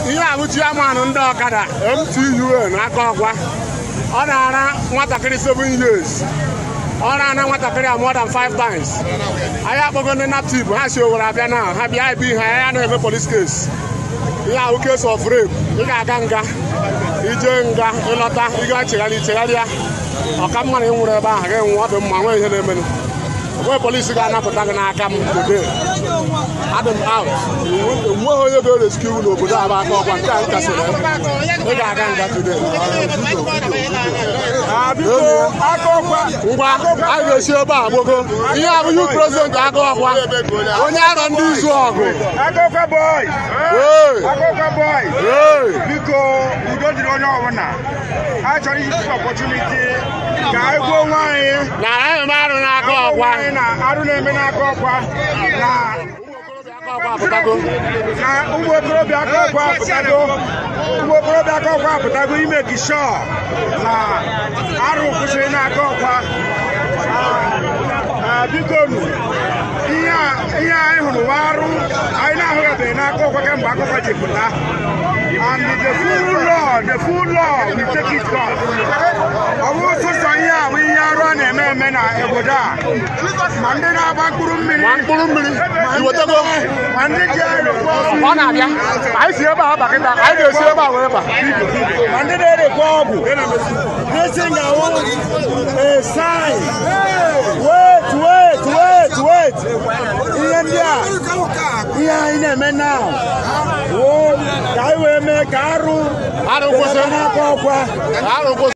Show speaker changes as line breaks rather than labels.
Ihe a bụ chairman ndị ọkada MTUN Akokwa. Ọ na-ara nwatakịrị 7 years. Ọ na-ana nwatakịrị a more than 5 times. Anyị akpọgo ndị NAPTIP, ha si Owere abịa na ha bịa ebe ihe anyị na-eme police case. Ihe ahụ case of rape, ị ga-aga nga, ije nga, ịlọta, ị ga-echegharị ichegharịa. Ọka mma na ị nwụrụ ebe ahụ, gị nwụọ, ọ dị mma, nwee ihe na-emenụ. Onwe polisi ga-anapụta gị n'aka m today. Adị m out. Enweghị onye ga-erescue n'obodo a bụ Akokwa nke a m kasịrị. Ị ga-aga nga today. Ngwa, anyị ga-esi ebe a gbogo. Ihe a bụ youth president Akokwa, onye arọ ndị izu ọgụ.
Akokwa boys! Akokwa boys! Biko, udo dịrị onye ọbụla. A chọrọ iji opportunity ka anyị gwuo onwe anyị
na anyị arụ n'Akokwa.
Anyị na arụ na-eme n'Akokwa na
Akokwa apụtago.
Na ụmụ okorobịa Akokwa apụtago. Ụmụ okorobịa Akokwa apụtago ime kisho na arụ kwụsịrị n'Akokwa. Biko nụ, ihe anyị hụrụ wa arụ anyị na-ahụghịbeghị n'Akokwa kemgbe Akokwa ji pụta. And the full law will take its course. Ọ bụrụ sọsọ ihe a bụ ihe arụ a na-eme eme na obodo a, ma ndị na-agba mkpụrụ mmiri,
Ma mkpụrụ mmiri iwetego.
Ma ndị ji erekwa
Ọ na-abịa. Anyị si ebe a aba kịta, anyị ga-esi ebe a wee ba.
Ma ndị na-erekwa ọgwụ. This thing a sign. Wait, wait, wait, wait. Ihe ndị a, ihe anyị na-eme now woo ka anyị wee mee ka arụ
Arụ kwụsị.
n'Akokwa.
Arụ kwụsị.